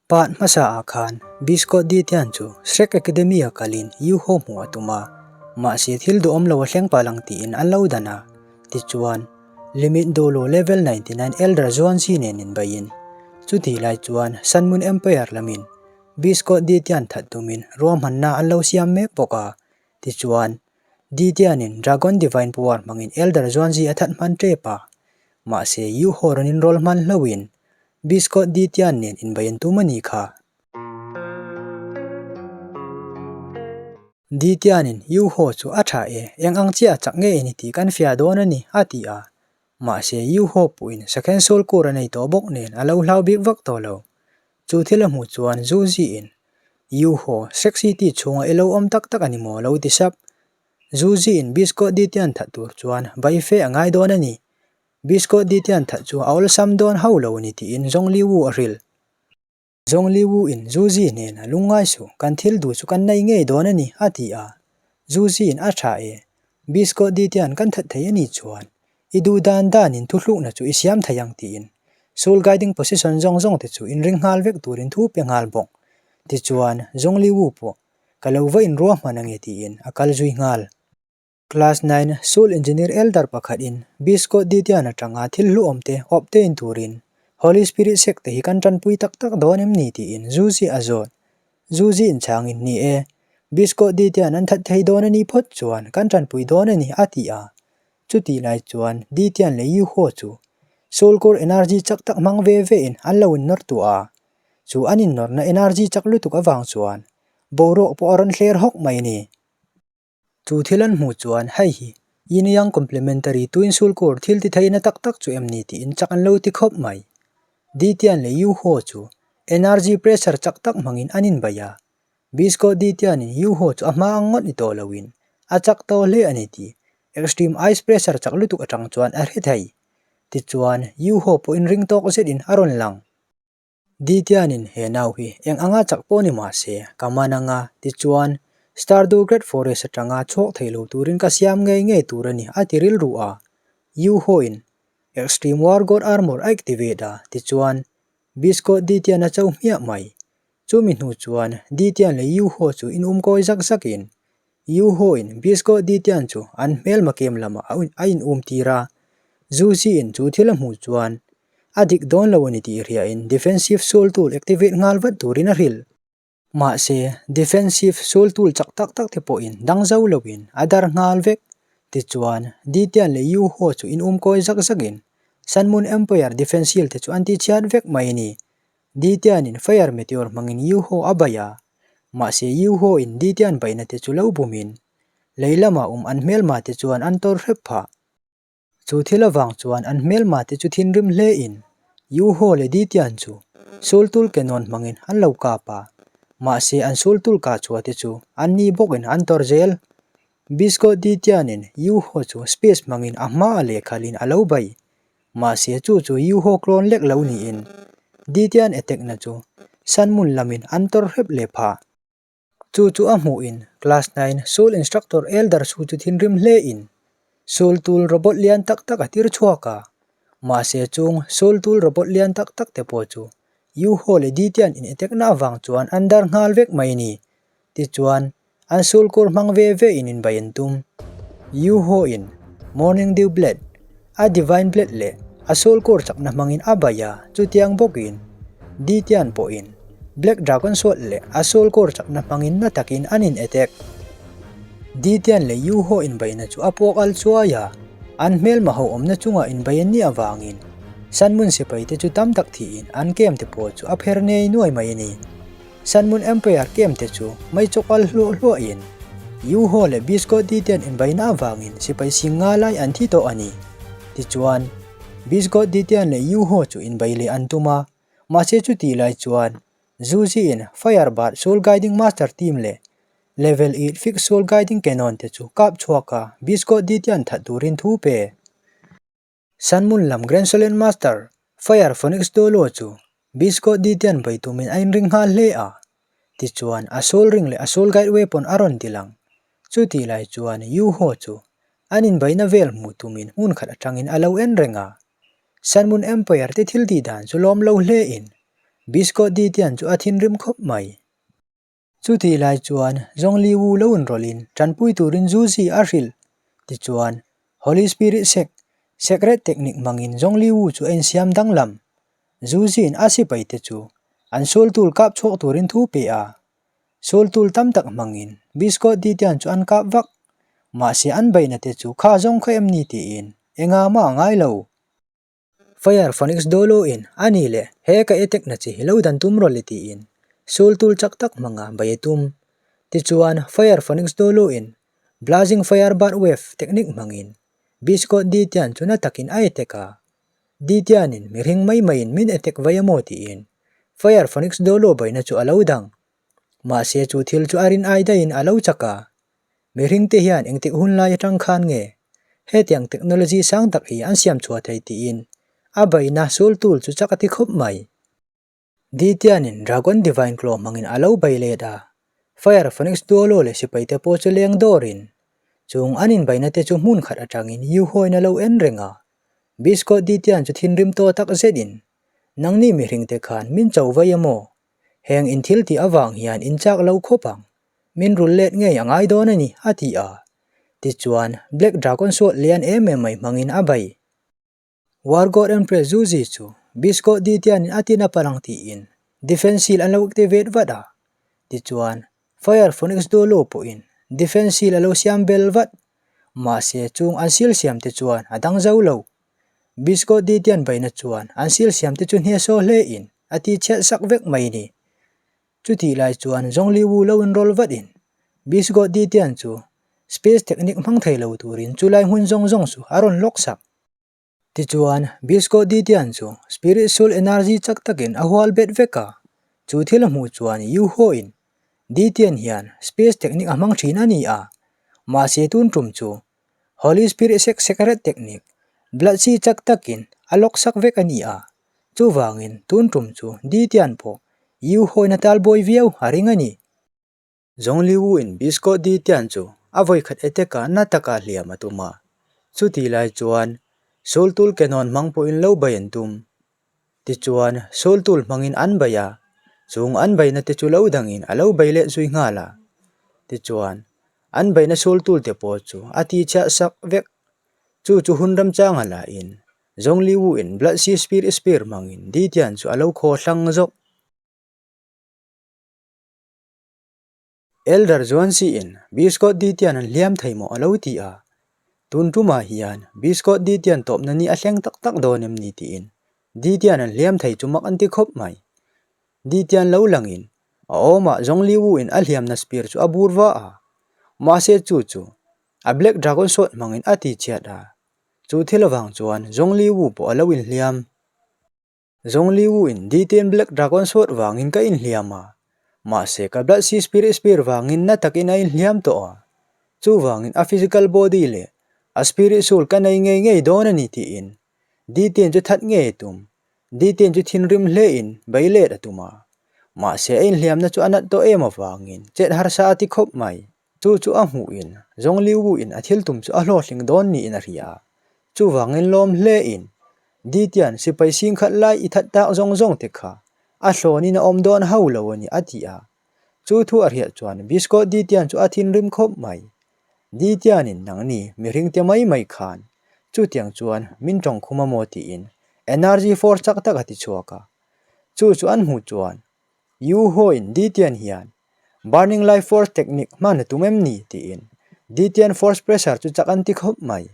Part hmasa ah khan Biscot Ditian chu Shrek Academy a kalin Yuho hmuh a tum a, mahse thil duhawm lo a thleng palh ang tiin an lo dan a. Tichuan, Limit Dolo Level 99 Elder Zuanzi nen inbaiin, chutih lai chuan Sun Moon Empire lamin Biscot Ditian that tumin ruahmanna an lo siam mek bawk a. Tichuan, Ditianin Dragon Divine Power hmangin Elder Zuanzi a that hman tep a, mahse Yuho rawn inrawl hman hlohin Biscot Ditian nen inbaiin tum a nih kha. Ditianin Yuho chu a tha e, eng ang chiah chak nge i ni tih kan fiah dawn a ni, a ti a. Mahse, Yuho puhin Sakhen Soul Core a nei tawh bawk nen a lo hlau bik vak tawh lo. Chu thil a hmuh chuan Zuziin, Yuho, Shrek City chhunga i lo awm tak tak a ni maw? lo ti sap. Zuziin Biscot Ditian that tur chuan bai fe a ngai dawn a ni. Biscot Ditian that chu a awlsam dawn hauh lo a ni tiin Zhong Li Wu a hrilh. Zhong Li Wu in Zhu Zi hnenah lungngai suh, kan thil duh chu kan nei ngei dawn a ni, a ti a. Zhu Zi in a tha e, Biscot Ditian kan that thei a ni chuan i duh dan danin thuhlukna chu i siam thei ang tiin Soul Guiding Position zawng zawng te chu inring nghal vek turin thu pe nghal bawk. Tichuan Zhong Li Wu pawh ka lo va inruahman ange tiin a kal zui nghal. Class 9 Soul Engineer Elder pakhat in Biscot Ditian atanga thil hluawm te obtain turin Holy Spirit sect te hi kan tanpui tak tak dawn em ni tiin Zuzi a zawt. Zuzi in chhang in ni e, Biscot Ditian an that thei dawn a nih phawt chuan kan tanpui dawn a ni a ti a. Chutih lai chuan Ditian leh Yuho chu Soul Core Energy chak tak hmang ve ve in an lo innawr tuah a. Chu an innawrna energy chak lutuk avang chuan boruak pawh a rawn thler hawk mai a ni. Chu thil an hmuh chuan hei hi Yin Yang Complementary Twin Soul Core thil ti theihna tak tak chu em ni tiin chak an lo ti khawp mai. Di Tian leh Yu Ho chu energy pressure chak tak hmangin an inbaih a. Bisco Di Tianin Yu Ho chu a hma ang ngawt ni tawh loin a chak tawh hle a ni tih extreme ice pressure chak lutuk atang chuan a hre thei. Tichuan Yu Ho pawh inring tawk zetin a rawn lang. Ditianin he nau hi eng anga chak pawh ni mah se, ka man anga, tichuan Stardew Great Forest atanga chhuak thei lo turin ka siam ngei ngei tur a ni, a ti rilru a. Yuho-in Extreme War God Armor a activate a, tichuan Biscot Ditian a cho hmiah mai. Chumi hnu chuan Ditian leh Yuho chu inumkawi zak zakin Yuho-in Bisco Ditian chu an hmelma kem lamah a in-um tir a, Zuzi-in chu thil a hmuh chuan a dik dawn lo a ni tih hriain defensive soul tool activate nghal vat turin a hrilh. Mahse, defensive soul tool chak tak tak te pawhin dang zo loin a dar nghal vek. Tichuan, Ditian leh Yuho chu in-um kawi zak zakin Sun Moon Empire defensive te chu an tichhiat vek mai a ni. Ditianin Fire Meteor hmangin Yuho a baih a, mahse Yuho in Ditian baihna te chu lo bumin, lei lama awm an hmelma te chuan an tawr hrep phah. Chu thil avang chuan an hmelma te chu thinrim hle in Yuho leh Ditian chu Sultul Cannon hmangin an lo kap a, mahse an Sultul kah chhuah te chu an ni bawkin an tawr zel. Bisco Ditianin Yuho chu space hmangin a hma a lehkhalin a lo baih. Mahse chu chu Yuho clone lek lo niin Ditian attack-na chu Sun Moon lamin an tawr hrep leh phah. Chu chu a hmuhin Class 9 Soul Instructor Elder Su chu thinrim hle in Soul Tool robot lian tak tak a tir chhuak a. Mahse chung Soul Tool robot lian tak tak te pawh chu Yuho leh Ditian in attack-na avang chuan an dar nghal vek mai a ni. Tichuan An sulkur hmang ve ve in inbai an tum. Yu Ho in Morning Dew Blade, a Divine Blade leh a sulkur chakna hmangin a bai a, chutiang bawkin Di Tian pawhin Black Dragon Sword leh a sulkur chakna hmangin na takin an in attack. Di Tian leh Yu Ho inbaina chu a puak al chuai a, an hmelma ho awmna chunga inbai an nih avangin Sun Moon sipai te chu tam tak thihin an kem te pawh chu a pher nei nuai mai a ni. Sun Moon Empire kem te chu mei chawk al hluah hluah in Yu Ho leh Biscotti te an inbaina avangin sipai sing nga lai an thi tawh a ni. Tichuan, Biscotti te an leh Yu Ho chu inbai leh an tum a, mahse chutih lai chuan Zhu Zi in Fire Bird Soul Guiding Master Team leh Level 8 Fixed Soul Guiding Cannon te chu kap chhuak a Biscotti te an that turin thu pe. Sun Moon lam Grand Solen Master, Fire Phoenix Dolo chu Bisco Ditian bai tumin a inring nghal hle a. Tichuan, a Soul Ring leh a Soul Guide Weapon a rawn ti lang. Chutih lai chuan Yu Ho chu an inbaihna vel hmuh tumin hmun khat atangin a lo en reng a. Sun Moon Empire te thil tih dan chu lawm lo hle in. Biscuit Ditian chu a thinrim khawp mai. Chutih lai chuan Zhong Li Wu lo inrawlhin tanpui turin Zhu Zi a hrilh. Tichuan, Holy Spirit Sect, Secret Technique hmangin Zhong Li Wu chu a insiam danglam. Zhu Zi'n a sipai te chu an sual tul kap chhuak turin thu pe a. Sual tul tam tak hmangin Biscuit Ditian chu an kap vak. Mahse an beihna te chu kha zawng kha em ni tiin engah mah a ngai lo. Fire Phoenix Dolo in a ni leh he ka etek na chi hi lo dan tum rawh le tiin sul tul chak tak hmanga bei a tum. Tichuan Fire Phoenix Dolo in Blazing Fire Bird Wave technique hmangin Biscot Ditian chu na takin a etek a. Ditian in mihring mai maiin min etek vai a maw tiin Fire Phoenix Dolo beina chu a lo dang. Mahse chu thil chu a rin ai daihin a lo chak a. Mihring te hian engtik hun lai atang khan nge hetiang technology sang tak hi an siam chhuah thei tiin a beihna sul tul chu chak a ti khawp mai. Ditianin Dragon Divine Claw hmangin a lo bei let a, Fire Phoenix Duolo leh sipai te pawh chu leng dawrin chung an inbeihna te chu hmun khat atangin Yuhoin a lo en reng a. Biscot Ditian chu thinrim tawh tak zetin, Nangni mihring te khan min cho vai a maw? Heng in thil tih avang hian in chak lo khawp ang. Min rul let ngei a ngai dawn a ni, a ti a. Tichuan, Black Dragon suat lian em em mai hmangin a bei. War God Empress Zuzi chu Bisco Ditianin a tin a palang tiin Defense Seal an lo activate vat a. Tichuan, Fire Phoenix Dolo pawhin Defense Seal a lo siam bel vat. Mahse, chung an seal siam te chuan a dang zo lo. Bisco Ditian beihna chuan an seal siam te chu hniasaw hlein a ti chhiat sak vek mai ni. Chutih lai chuan Zhong Li Wu lo inrawl vat in Bisgot Di Tian chu space technique hmang thei lo turin chulai hmun zawng zawng chu a rawn lawk sak. Tichuan, Bisgot Di Tian chu spirit soul energy chak takin a hual bet vek a, chu thil a hmuh chuan Yu Ho in Di Tian hian space technique a hmang thin a ni a, mahse tun tum chu Holy Spirit sek secret technique blood chi chak takin a lawk sak vek a ni a. Chuvangin tun tum chu Ditian pawh Yu hawina talbawi viau a ring a ni. Zhong Liwu in Bisco Ditian chu a vawikhat eteka na taka hliam a tum a. Chutih lai chuan Sultul Cannon hmang pawhin lo bei an tum. Tichuan Sultul hmangin an bei a, chung an beina te chu lo dangin a lo bei leh zui nghal a. Tichuan an beina Sultul te pawh chu a tichhiah sak vek. Chu chu hun ramchanga lahin Zhong Li Wu in Blood Sea Spear Spear hmangin Di Tian chu a lo khaw hlang zawk. Elder Zuan Si in Biscot Di Tian an hliam thei maw a lo ti a. Tun tumah hian Biscot Di Tian tawpna ni a thleng tak tak dawn em ni tiin Di Tian an hliam thei chu mak an ti khawp mai. Di Tian lo langin a awmah Zhong Li Wu in a hliamna spear chu a bur va a. Mahse chu chu a Black Dragon Sword hmangin a ti chhiat a. Chu thil avang chuan Zhong Li Wu pawh a lo inhliam. Zhong Li Wu in DTN Black Dragon Sword vangin ka inhliam a, mahse ka Blood Sea Spirit Spear vangin na takin a inhliam tawh a. Chuvangin a physical body leh a spirit soul ka nei ngei ngei dawn a ni tiin DTN chu that ngei a tum. DTN chu thinrim hlein bei let a tum a, mahse a inhliamna chu a nat tawh em avangin chet harsa a ti khawp mai. Chu chu a hmuhin Zhong Liu Wu-in a thil tum chu a hlawhtling dawn niin a hria a. Chuvangin lawm hlein, Ditian sipai sing khat lai i that tak zawng zawng te kha a hlawnin a awm dawn ho lo a ni a ti a. Chu thu a hriat chuan Biscot Ditian chu a thinrim khawp mai. Ditianin nangni mihring te mai mai khan chutiang chuan min tawng khum a maw tiin energy force chak tak a ti chhuak a. Chu chu an hmuh chuan Yu Ho-in Ditian hian Burning Life Force technique hman a tum em ni? tiin Ditian force pressure chu chak an ti khawp mai.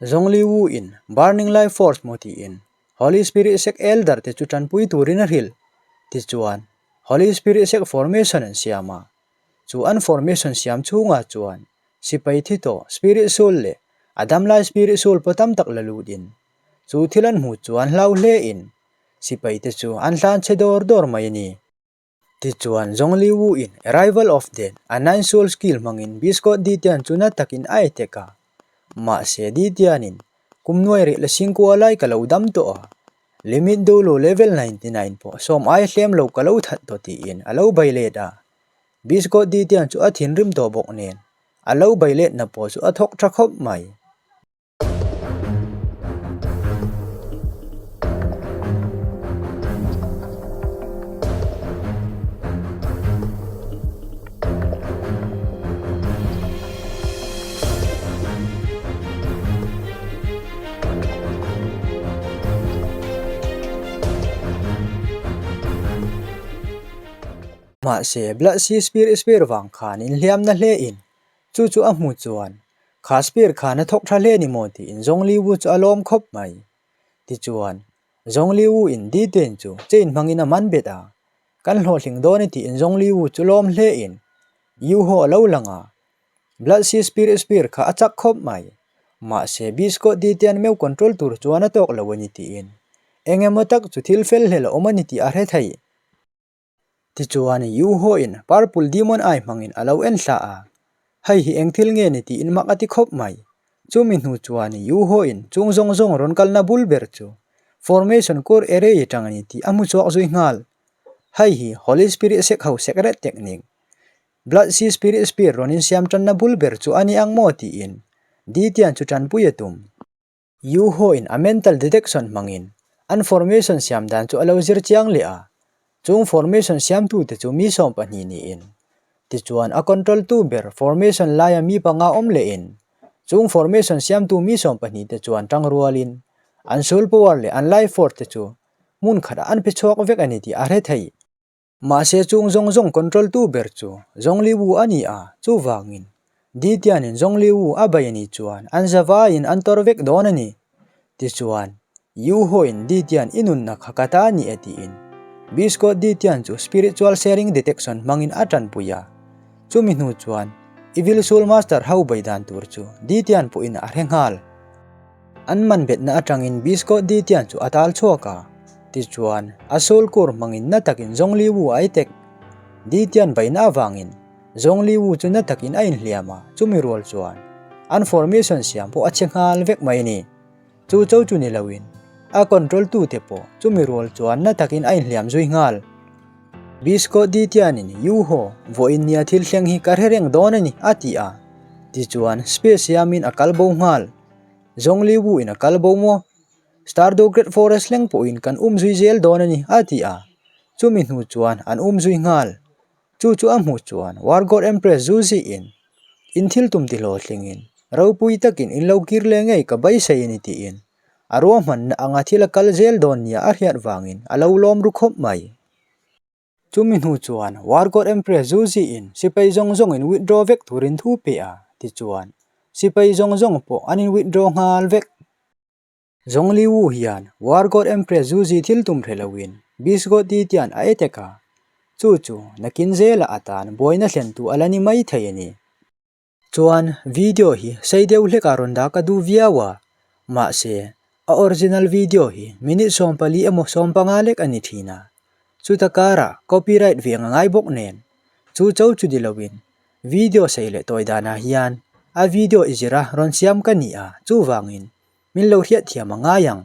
Zhong Li Wu-in Burning Life Force maw tiin Holy Spirit Sect Elder te chu tanpui turin a hrilh. Tichuan, Holy Spirit Sect formation an siam a. Chu an formation siam chhungah chuan sipai thi tawh Spirit Soul leh a damlai Spirit Soul pawh tam tak la lutin chu thil an hmuh chuan hlau hlein Sipai te chu an hlan chhe dawr dawr mai a ni. Tichuan, Zhong Li Wu in Arrival of Death, a Nine Soul Skill hmangin Biscot Di Tian chu na takin a attack a. Mahse, Di Tian in kum nuai rih la singkua lai ka lo dam tawh a, Limit Dulu level 99 pawh sawm ai hlem lo ka lo that tawh tiin a lo bei let a. Biscot Di Tian chu a thinrim tawh bawk nen, a lo bei letna pawh chu a thawk tha khawp mai. Mahse, Blood Sea Spear Spear vang khan inhliamna hle in chu chu a hmu chuan kha spear khan a thawk tha hle ni maw tiin Zhong Li Wu chu a lawm khawp mai. Tichuan, Zhong Li Wu in Di Tian chu chain hmangin a man bet a, Kan hlawhtling dawn e tiin Zhong Li Wu chu lawm hle in Yu Ho a lo lang a, Blood Sea Spear Spear kha a chak khawp mai. Mahse, Bisco Di Tian meuh control tur chuan a tawk lo a ni tiin eng emaw tak chu thil fel hlel a awm a ni tih a hre thei. Tichuan, Yu Ho-in Purple Demon Eye hmangin a lo en thla a, hei hi eng thil nge ni tiin mak a ti khawp mai. Chumi hnu chuan Yu Ho-in chung zawng zawng rawn kalna bul ber chu Formation Core Array atang a ni tih a hmu chhuak zui nghal. Hei hi Holy Spirit sek ho secret technique, Blood Sea Spirit Spear rawn insiam tanna bul ber chu a ni ang maw tiin Ditian chu tanpui a tum. Yu Ho-in a mental detection hmangin an formation siam dan chu a lo zir chiang leh a, chung formation siamtute chu mi 12 niin, tichuan a control tu ber formation laia mi panga awm lehin chung formation siamtu mi 12 te chuan tang rualin an soul power leh an life force te chu hmun khatah an pe chhuak vek a ni tih a hre thei. Mahse chung zawng zawng control tu ber chu Zhong Li Wu a ni a, chuvangin Di Tianin Zhong Li Wu a bai a nih chuan an zavaiin an tawr vek dawn a ni. Tichuan, Yu Ho-in Di Tian i nunna kha ka ta a ni e tiin Biscot Di Tian chu spiritual sharing detection hmangin a tanpui a. Chumi hnu chuan Evil Soul Master ho bai dan tur chu Di Tian pawhin a hre nghal. An man betna atangin Biscot Di Tian chu a tal chhuak a, tichuan a soul core hmangin na takin Zhong Li Wu a itek. Di Tian baina avangin Zhong Li Wu chu na takin a inhliam a, chumi rual chuan an formation siam pawh a chhe nghal vek mai a ni. Chu cho chu ni loin a control tute pawh chumi rual chuan na takin a inhliam zui nghal. Biscot Di Tianin Yu Ho, vawiin nia thil thleng hi ka hre reng dawn a ni, a ti a, tichuan space siamin a kal bo nghal. Zhong Li Wu in a kal bo maw? Stardew Great Forest thleng pawhin kan um zui zel dawn a ni, a ti a. Chumi hnu chuan an um zui nghal. Chu chu a hmuh chuan War God Empress Zhu Zi in in thil tum ti hlawhtlingin ropui takin in lo kir leh ngei ka beisei a ni tiin a ruahmanna anga thil a kal zel dawn nia a hriat vangin a lo lawm ru khawp mai. Chumi hnu chuan War God Empress Zhu Zi-in sipai zawng zawngin withdraw vek turin thu pe a, tichuan sipai zawng zawng pawh an in withdraw nghal vek. Zhong Li Wu hian War God Empress Zhu Zi thil tum hre loin Beast God Di Tian a etek a, chu chu nakin zela atan buaina thlentu a la ni mai thei a ni. Chuan video hi sei deuh hlek ah rawn dah ka duh viau a, mahse a original video hi minute 14 emaw 15 lek a ni thin a, chuta karah copyright ve ang a ngai bawk nen chu cho chu ni loin video sei leh tawi danah hian a video i zir a rawn siam ka ni a, chuvangin min lo hriatthiam a ngai ang.